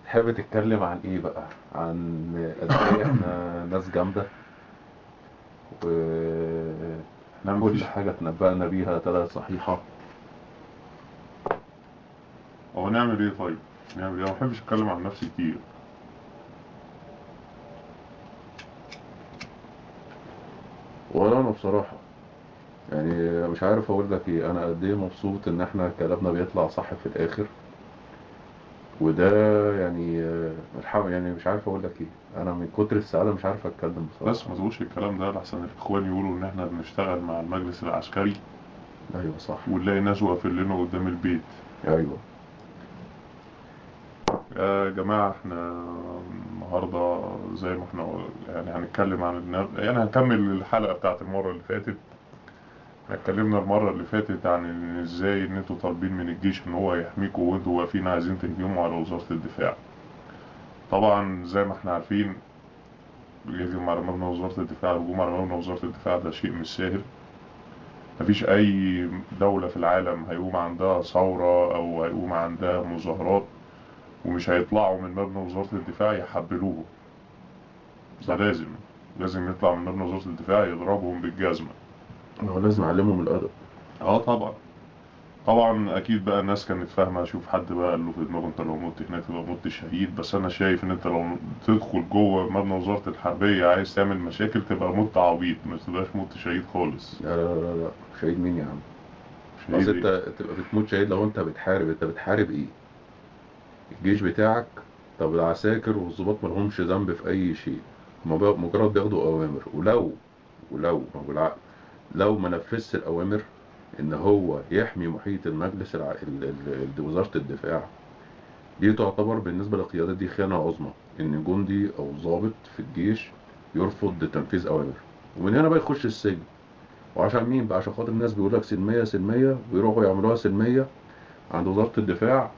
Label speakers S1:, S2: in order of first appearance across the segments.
S1: تحب تتكلم عن ايه بقى؟ عن قد ايه احنا ناس جامدة
S2: احنا
S1: وكل
S2: مفيش.
S1: حاجة تنبأنا بيها طلعت صحيحة.
S2: هو نعمل ايه طيب؟ نعمل ايه؟ انا ما بحبش اتكلم عن نفسي كتير.
S1: ولا انا بصراحة يعني مش عارف اقول لك ايه، انا قد ايه مبسوط ان احنا كلامنا بيطلع صح في الاخر، وده يعني يعني مش عارف اقول لك ايه، انا من كتر السعادة مش عارف اتكلم بصراحة.
S2: بس ما تقولش الكلام ده لحسن الاخوان يقولوا ان احنا بنشتغل مع المجلس العسكري.
S1: ايوه صح.
S2: ونلاقي ناس واقفين لنا قدام البيت.
S1: ايوه.
S2: يا جماعة احنا النهاردة زي ما احنا يعني هنتكلم عن يعني هنكمل الحلقة بتاعت المرة اللي فاتت. احنا اتكلمنا المرة اللي فاتت عن ان ازاي ان انتوا طالبين من الجيش ان هو يحميكوا وانتوا واقفين عايزين تهجموا على وزارة الدفاع. طبعا زي ما احنا عارفين الهجوم على مبنى وزارة الدفاع، الهجوم على مبنى وزارة الدفاع ده شيء مش سهل. مفيش اي دولة في العالم هيقوم عندها ثورة او هيقوم عندها مظاهرات ومش هيطلعوا من مبنى وزارة الدفاع يحبلوهم. ده لازم يطلع من مبنى وزارة الدفاع يضربهم بالجزمة.
S1: هو لازم يعلمهم الأدب.
S2: طبعا. طبعا أكيد بقى الناس كانت فاهمة، شوف حد بقى قال له في دماغه أنت لو مت هناك تبقى مت شهيد، بس أنا شايف إن أنت لو تدخل جوه مبنى وزارة الحربية عايز تعمل مشاكل تبقى مت عبيط، ما تبقاش مت شهيد خالص.
S1: لا لا لا لا، شهيد مين يا عم؟
S2: شهيد
S1: أصل
S2: إيه؟
S1: أنت تبقى بتموت شهيد لو أنت بتحارب. أنت بتحارب إيه؟ الجيش بتاعك؟ طب العساكر والظباط ما لهمش ذنب في أي شيء، هما مجرد بياخدوا أوامر، ولو ما هو بالعقل لو ما نفذش الأوامر إن هو يحمي محيط المجلس وزارة الدفاع، دي تعتبر بالنسبة للقيادات دي خيانة عظمى، إن جندي أو ضابط في الجيش يرفض تنفيذ أوامر، ومن هنا بقى يخش السجن. وعشان مين بقى؟ عشان خاطر الناس بيقول لك سلمية سلمية، ويروحوا يعملوها سلمية عند وزارة الدفاع،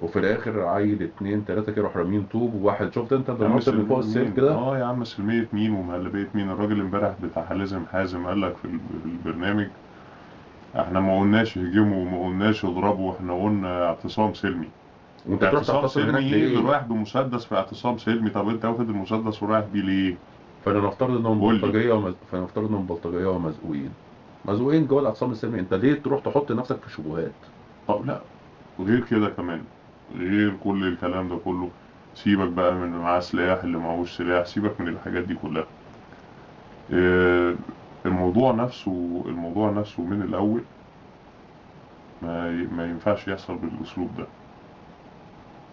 S1: وفي الآخر عيل 2 3 كده يروحوا راميين طوب، وواحد شفت أنت اللي
S2: يا عم
S1: نط من فوق
S2: سلمية
S1: السير
S2: مين؟
S1: كده؟
S2: يا عم سلمية مين ومهلبية مين؟ الراجل امبارح بتاع حازم حازم قال لك في البرنامج احنا ما قلناش هجموا وما قلناش اضربوا، احنا قلنا اعتصام سلمي.
S1: وانت تروح
S2: اعتصام
S1: تعتصم هناك
S2: سلمي ايه اللي
S1: ليه؟
S2: رايح بمسدس في اعتصام سلمي؟ طب انت واخد المسدس ورايح بيه ليه؟
S1: فلنفترض انهم
S2: قول لي.
S1: بلطجيه فلنفترض انهم بلطجيه ومزقوقين، مزقوقين جوه الاعتصام السلمي، انت ليه تروح تحط نفسك في شبهات؟
S2: طب لا، غير كده كمان، غير كل الكلام ده كله، سيبك بقى من اللي معاه سلاح اللي معهوش سلاح، سيبك من الحاجات دي كلها. الموضوع نفسه من الأول ما ينفعش يحصل بالأسلوب ده،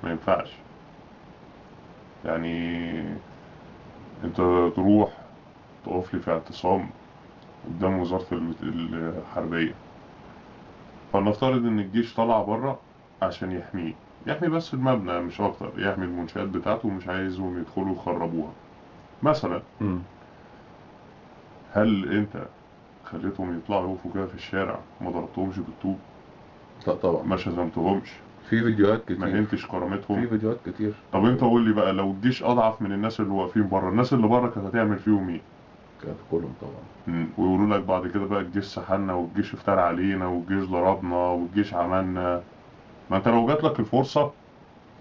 S2: ما ينفعش. أنت تروح تقف لي في اعتصام قدام وزارة الحربية، فلنفترض إن الجيش طلع بره عشان يحميه، يحمي بس المبنى مش أكتر، يحمي المنشآت بتاعته ومش عايزهم يدخلوا يخربوها مثلا. هل أنت خليتهم يطلعوا يقفوا كده في الشارع وما ضربتهمش بالطوب؟
S1: لا طبعا.
S2: ما شتمتهمش؟
S1: في فيديوهات كتير.
S2: ما هنتش كرامتهم؟
S1: في فيديوهات كتير.
S2: طب انت قول لي بقى، لو الجيش اضعف من الناس اللي واقفين بره، الناس اللي بره كانت هتعمل فيهم ايه؟
S1: كانت كلهم طبعا.
S2: ويقولوا لك بعد كده بقى الجيش سحلنا والجيش افترى علينا والجيش ضربنا والجيش عملنا. ما انت لو جات لك الفرصه،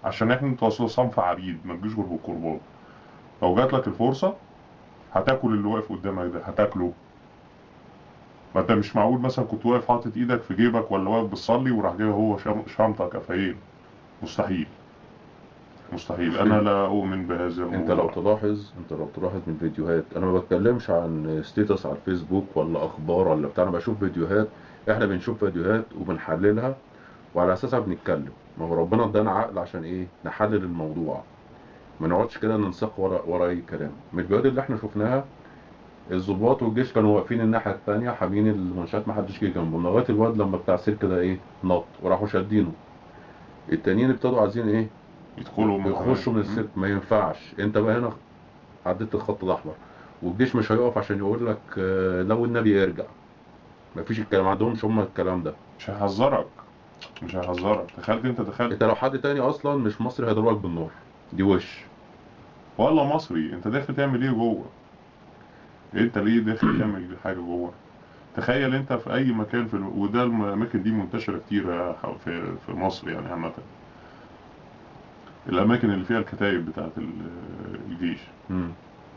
S2: عشان احنا انتوا اصلا صنف عبيد ما تجيش غير بالقربان، لو جات لك الفرصه هتاكل اللي واقف قدامك ده، هتاكله. ما انت مش معقول مثلا كنت واقف حاطط ايدك في جيبك ولا واقف بتصلي وراح جاي هو شنطه كفايين. مستحيل، مستحيل. انا لا اؤمن بهذا الموضوع.
S1: انت لو تلاحظ من فيديوهات، انا ما بتكلمش عن ستيتس على الفيسبوك ولا اخبار ولا بتاع، انا بشوف فيديوهات، احنا بنشوف فيديوهات وبنحللها وعلى اساسها بنتكلم. ما هو ربنا ادانا عقل عشان ايه؟ نحلل الموضوع، ما نقعدش كده ننساق ورا اي كلام. من الفيديوهات اللي احنا شفناها الضباط والجيش كانوا واقفين الناحية التانية حامين المنشآت، ما حدش جه جنبهم، لغاية الواد لما بتاع السيرك ده ايه نط وراحوا شادينه. التانيين ابتدوا عايزين ايه؟
S2: يدخلوا هم كمان.
S1: يخشوا من السيرك. ما ينفعش، انت بقى هنا عديت الخط الاحمر، والجيش مش هيقف عشان يقول لك، لو النبي يرجع. ما فيش الكلام، ما عندهمش هم الكلام ده.
S2: مش هيحذرك، مش هيحذرك. تخيل انت، تخيل
S1: انت لو حد تاني اصلا مش مصري هيضربك بالنار دي وش.
S2: ولا مصري، انت داخل تعمل ايه جوه؟ انت ليه داخل تعمل حاجه جوه؟ تخيل انت في اي مكان في وده الاماكن دي منتشره كتير في مصر عامه. الاماكن اللي فيها الكتايب بتاعت الجيش.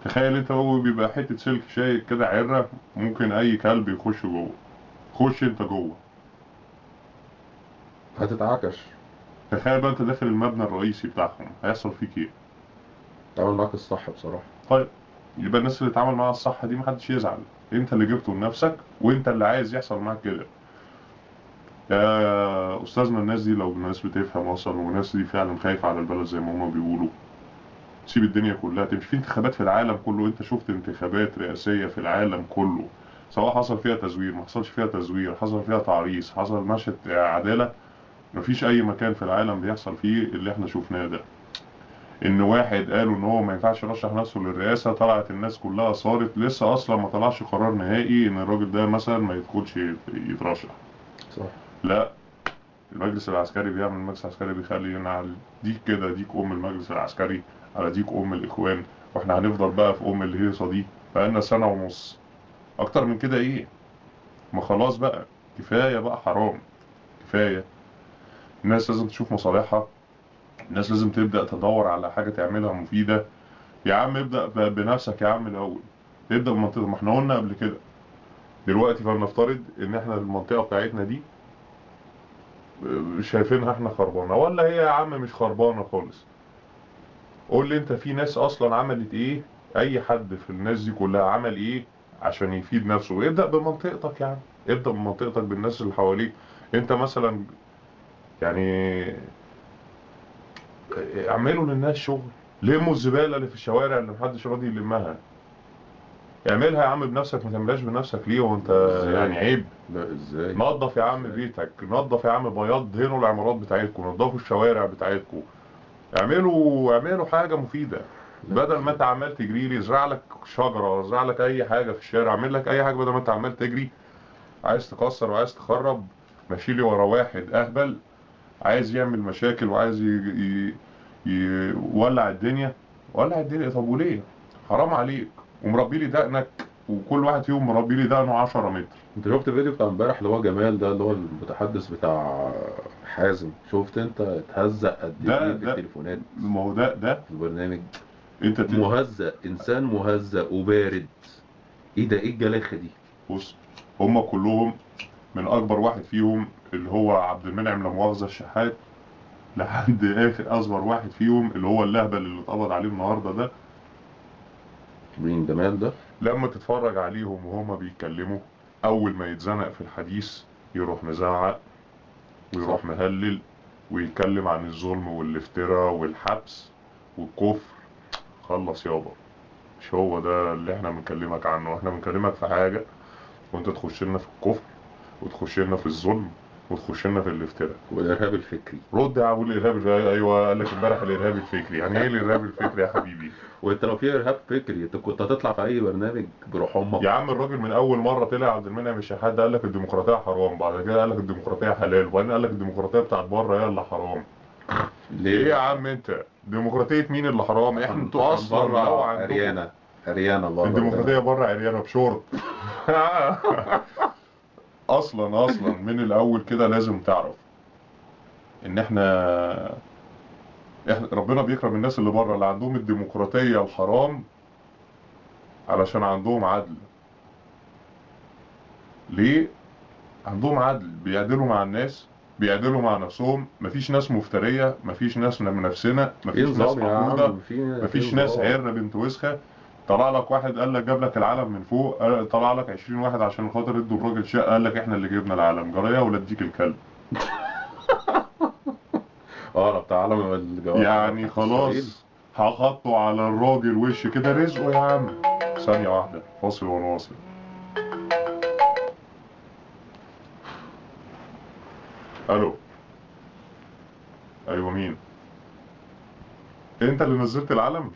S2: تخيل انت هو بيبقى حتة سلك شايك كده عره، ممكن اي كلب يخش جوه. خش انت جوه
S1: هتتعكش.
S2: تخيل بقى انت داخل المبنى الرئيسي بتاعهم، هيحصل فيك ايه؟
S1: اتعامل معاك الصح بصراحة.
S2: طيب يبقى الناس اللي اتعامل معاها الصح دي محدش يزعل، انت اللي جبته لنفسك وانت اللي عايز يحصل معاك كده. يا استاذنا الناس دي لو الناس بتفهم اصلا، والناس دي فعلا خايفة على البلد زي ما هما بيقولوا، سيب الدنيا كلها تمشي. في انتخابات في العالم كله، انت شفت انتخابات رئاسيه في العالم كله، سواء حصل فيها تزوير ما حصلش فيها تزوير، حصل فيها تعريص، حصل مشت عدالة، مفيش اي مكان في العالم بيحصل فيه اللي احنا شفناه ده. ان واحد قالوا ان هو ما ينفعش يرشح نفسه للرئاسة، طلعت الناس كلها صارت، لسه اصلا ما طلعش قرار نهائي ان الراجل ده مثلا ما يدخلش يترشح.
S1: صح.
S2: لا، المجلس العسكري بيعمل، المجلس العسكري بيخلي على ديك كده، ديك ام المجلس العسكري، على ديك ام الاخوان، واحنا هنفضل بقى في ام الهيصه دي بقالنا سنة ونص. اكتر من كده ايه؟ ما خلاص بقى، كفاية بقى، حرام، كفاية. الناس لازم تشوف مصالحها، الناس لازم تبدا تدور على حاجة تعملها مفيدة. يا عم ابدا بنفسك يا عم الاول، ابدا بمنطقة، ما احنا قلنا قبل كده. دلوقتي فلنفترض ان احنا المنطقة بتاعتنا دي شايفينها احنا خربانة، ولا هي يا عم مش خربانة خالص. قول لي انت في ناس اصلا عملت ايه؟ اي حد في الناس دي كلها عمل ايه عشان يفيد نفسه؟ ابدا بمنطقتك يا عم، ابدا بمنطقتك، بالناس اللي حواليك. انت مثلا يعني اعملوا للناس شغل، لموا الزبالة اللي في الشوارع اللي محدش راضي يلمها، اعملها يا عم بنفسك، ما تعملهاش بنفسك ليه وانت يعني عيب؟
S1: لا ازاي؟
S2: نظف يا عم بيتك، نظف يا عم، بياض، دهنوا العمارات بتاعتكم، نظفوا الشوارع بتاعتكم، اعملوا حاجة مفيدة. بدل ما انت عمال تجري لي، ازرع لك شجرة، ازرع لك اي حاجة في الشارع، اعمل لك اي حاجة، بدل ما انت عمال تجري عايز تكسر وعايز تخرب، ماشي لي ورا واحد اهبل عايز يعمل مشاكل وعايز يولع الدنيا. ولع الدنيا طب وليه؟ حرام عليك. ومربي لي دقنك، وكل واحد فيهم مربي لي دقنه 10 متر.
S1: انت شفت الفيديو بتاع امبارح اللي هو جمال ده، اللي هو المتحدث بتاع حازم؟ شفت انت اتهزق قد ايه في التليفونات؟
S2: ما هو ده
S1: في البرنامج
S2: انت
S1: مهزأ، انسان مهزأ وبارد. ايه ده؟ ايه الجلاخه دي؟
S2: بص، هم كلهم من اكبر واحد فيهم اللي هو عبد المنعم لا مؤاخذة الشحات، لحد اخر اصغر واحد فيهم اللي هو اللهبل اللي اتقبض عليه النهارده ده.
S1: مين جمال ده؟
S2: لما تتفرج عليهم وهما بيتكلموا، اول ما يتزنق في الحديث يروح مزعق ويروح مهلل ويتكلم عن الظلم والافتراء والحبس والكفر. خلص يابا، مش هو ده اللي احنا بنكلمك عنه. احنا بنكلمك في حاجة وانت تخش لنا في الكفر وتخش لنا في الظلم وتخش لنا في الافتراء
S1: والارهاب الفكري.
S2: رد يا ابو الارهاب الفكري. ايوه، قال لك امبارح الارهاب الفكري. يعني ايه الارهاب الفكري يا حبيبي؟
S1: وانت لو في ارهاب فكري انت كنت هتطلع في اي برنامج بروح امك
S2: يا عم. الراجل من اول مرة طلع عبد المنعم الشحات ده قال لك الديمقراطية حرام، بعد كده قال لك الديمقراطية حلال، وبعدين قال لك الديمقراطية بتاعت بره هي اللي حرام. ليه يا عم انت؟ ديمقراطية مين اللي حرام؟ احنا انتوا اصلا لو عندكم
S1: عريانه، عريانه بره،
S2: الديمقراطية بره عريانه بشورت. اصلا من الاول كده لازم تعرف ان احنا ربنا بيكرم الناس اللي بره اللي عندهم الديمقراطية الحرام علشان عندهم عدل. ليه عندهم عدل؟ بيعدلوا مع الناس، بيعدلوا مع نفسهم. مفيش ناس مفترية، مفيش ناس من نفسنا، مفيش ناس حقودة، مفيش ناس عرة بنت وسخة. طلع لك واحد قال لك جاب لك العلم من فوق، طلع لك 20 واحد عشان خاطر ادوا الراجل شقه، قال لك احنا اللي جبنا العلم، جرايه ولا اديك الكلب.
S1: اه بتاع علم الجواب
S2: يعني خلاص هحطه على الراجل وش كده رزقه يا عم. ثانية واحدة، فاصل ونواصل. الو، ايوه مين؟ انت اللي نزلت العلم؟